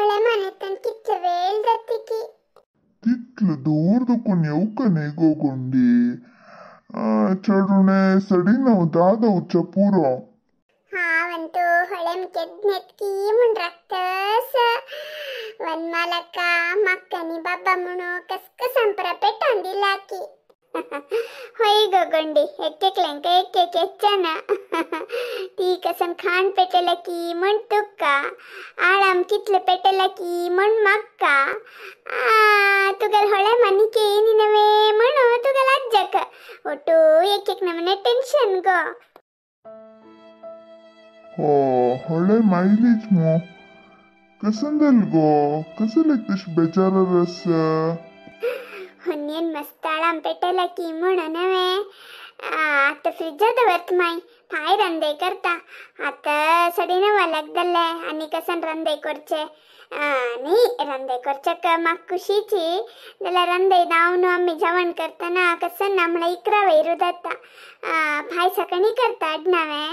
ಹೊಳೆ ಮನೆ कितले वेळ जाता की तितले दूर दुखून येवका न्ही गो गोंडी. चेडूणे सडी 9 दादवच्या पुरो. हांवंतू ಹೊಳೆम केदनेतकी म्हूण राखतस वनमालका मक्कनी बाबा म्हणू कसकसांपरा पेटोवन दिला की. होय गो गोंडी, एकेकल्यांक एक एक येच्चना. ती कसन खाण पेटला की म्हण तुका, आळाम कितले पेटला की म्हण म्हाका, तुगेल होळे मानिके येयनी नवे म्हणू तुगेल आज्जाक, ಒಟ್ಟು एक एक नमूने टेन्शन गो. हो ಹೊಳೆ ಮೈಲೇಜ್ ಮೋ कसंदल गो, कसं तशी बेचारा रस. ಹೊನ್ನೇನು ಮಸ್ತ್ ಆಳಾಮ್ पेटला की म्हणून नवे आतां फ्रिजा दवरत माय फाय रंदे करता. आतां 9:30 लागदले आनी कसन रंदे करचे न्ही, रंदे करच्याक म्हाका खुशीची जाल्यार रंदे धांवन आमी जेवण करतना कसन ना म्हळ्यार 11 वयर जाता. फाय सकाळी करता अडनावे.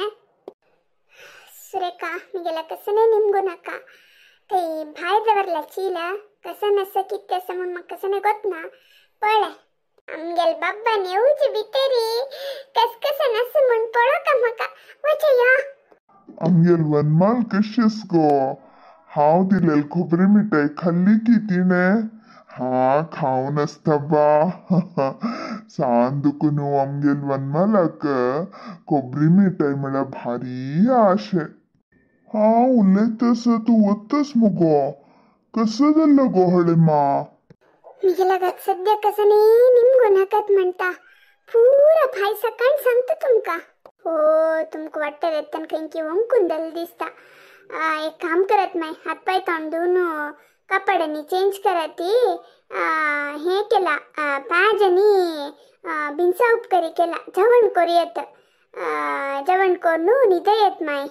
सुरेखा मिगेला कसने निमगू नाका, ते भायर दवरला चील कसन आसा कितें आसा म्हूण म्हाका कसने गोतना. पळय आमगेल बाब्बान येवचे भितरी कसकसन आसा म्हूण पळोवका म्हाका वचे या. आमगेल वनमाल कशीस गो, हांव दिलेल खोबरी मिठाय खाल्ली की तिणें. हा खावन आसता बा. सान दुखून आमगेल वनमालाक खोबरी मिठाय म्हळ्यार भारी आशे. हांव उलयतस तूं वतस मुगो, कसं जाल्लो गो हळेमा? मिगेला सद्या कसं न्ही निमगो नाकात म्हणटा, पुरा फाय सकाळ सांगता तुमकां. हो तुमकां वाटता तेन्ना खंय की वंकून जालें दिसता. एक काम करात माय, हात पांय तोंड धुवन कपड्यांनी चेंज करात. हें केला पाज आनी बिनसा उपकरी केला, जेवण करूं येत. जेवण करून न्हिद येत माय.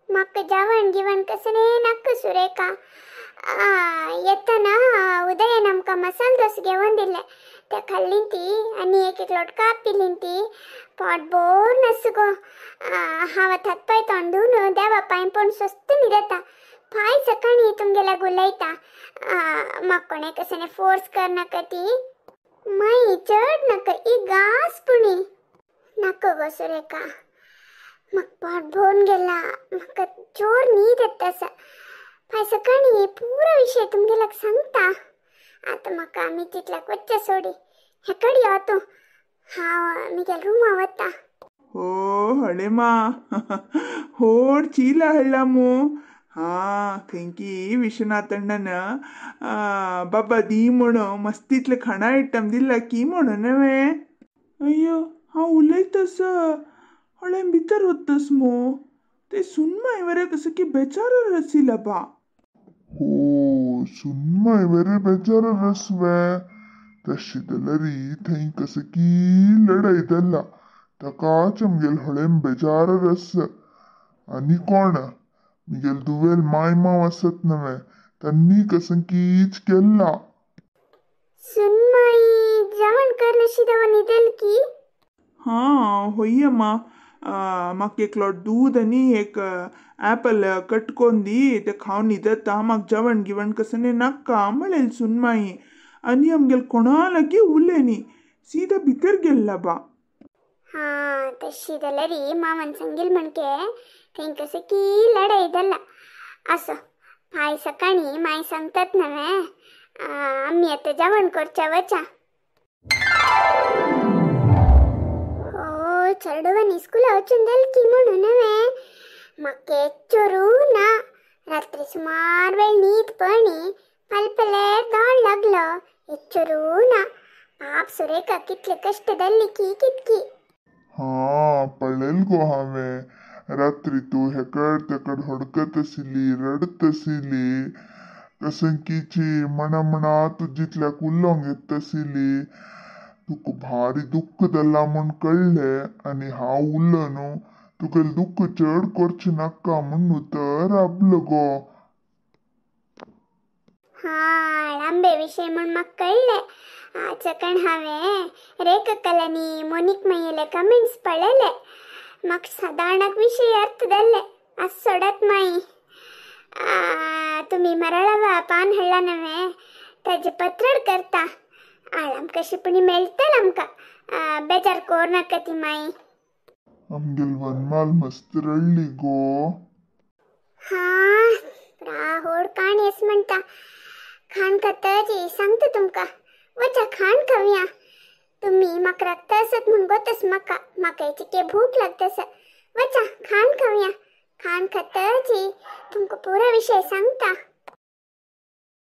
म्हाका जेवण गिवण कसं न्ही नाका सुरेखा. येतना उदयान आमकां मसाल दोस घेवन दिले, ते खाल्ली ती आनी एक एक लोट काप पिली ती, पोट भरून आसा गो. हांव आतां हात पांय तोंड धुवन देवा पांय पडून स्वस्त न्हिदता. फाय सकाळीं तुमगेल्या उलयता. म्हाका कोणें कसं फोर्स करनाका ती माई, चड नाका एक घास पुणी नाका गो सुरेखा. म्हाका पोट भरून गेला, म्हाका जोर न्हीद येता आसा. फाय सकाळीं पुरो विशय तुमगेल्याक सांगता. आतां म्हाका आमी तितल्याक वच्चें सोडी, हेकड यो तूं, हांव मिगेल रुमा वता. हो हळेमा होड चील हाडला मू. हा खंयकी विश्वनाथ अण्णन बाबा दी म्हण मस्तीतले खाणा आयटम दिला की म्हणून नवे. अय्यो हांव उलयतस हळेम भितर वतस मू, ते सुनमाय वरे कसं की बेचारा रसिला बा. हो सुनमाय वरे बेचारा रसवे, तशी जाल्यार थंय कसं की लढाय जाल्ला, ताकाच आमगेल हळेम बेजार रस. आनी कोण मिगेल दुवेल माय माव आसत नवे, तांणी कसं कीच केल्ला. सुनमाई जेवण करनशी दवर न्हिदल की? हां होय्यम्मा, म्हाका एक लोट दूद आनी एक ॲपल कट कोन्न दी, ते खावन न्हिदता, म्हाका जेवण गिवण कसं नाका म्हणलें सुनमाई. आनी आमगेल कोणा लागीं उलयनी, सीधा भितर गेल्ला बा. हां तशी जाल्यार मामान सांगील म्हणके थंय कसं की लढाय जाला. असो फाय सकाळीं माय सांगतात नवे, आमी आतां जेवण करच्या वचा. हो चेडवांनी स्कुला वचून जालें की म्हणून नवे म्हाका चोरू ना. रात्री सुमार वेळ न्हीद पळणी फालपल्यार दोळ लागलो, एच्चोरू ना. पाप सुरेखा कितले कश्ट जाल्ले की कितकी. हा पळयल गो हांवें, रात्री तूं हेकड तेकड हडकत आशिल्ली, रडत आशिल्ली, कसं कीची म्हणा म्हणा तूं जितल्याक उलोवंक येत आशिल्ली. तुका भारी दुख्ख जालां म्हूण कळ्ळें आनी हांव उरलो न्हू तुगेलें दुख्ख चड करचें नाका म्हूण उतर राबलो गो. हा लांबे विशय म्हूण म्हाका कळ्ळें. सकाळ हांवें रेखकलांनी मोनीक मायेले कमेंट्स पळयले, म्हाका सादारणाक विशय अर्थ जाल्ले. आस सोडात माई, तुमी मराळावा पान हाडला नव्हे ताजे पत्रड करता आळ आमकां शिपणी मेळटल आमकां बेजार कोर नाका ती माई. आमगेल वनमाल मस्त रडली गो. हा होड काण येस म्हणटा खाण खातची सांगता तुमकां वचा खाण खावया. तुम्ही म्हाका राखता आसत म्हूण गोतस म्हाका म्हाका चिके भूक लागतस. वचा खाण खावया. खाण खातची तुमकां पुरो विशय सांगता.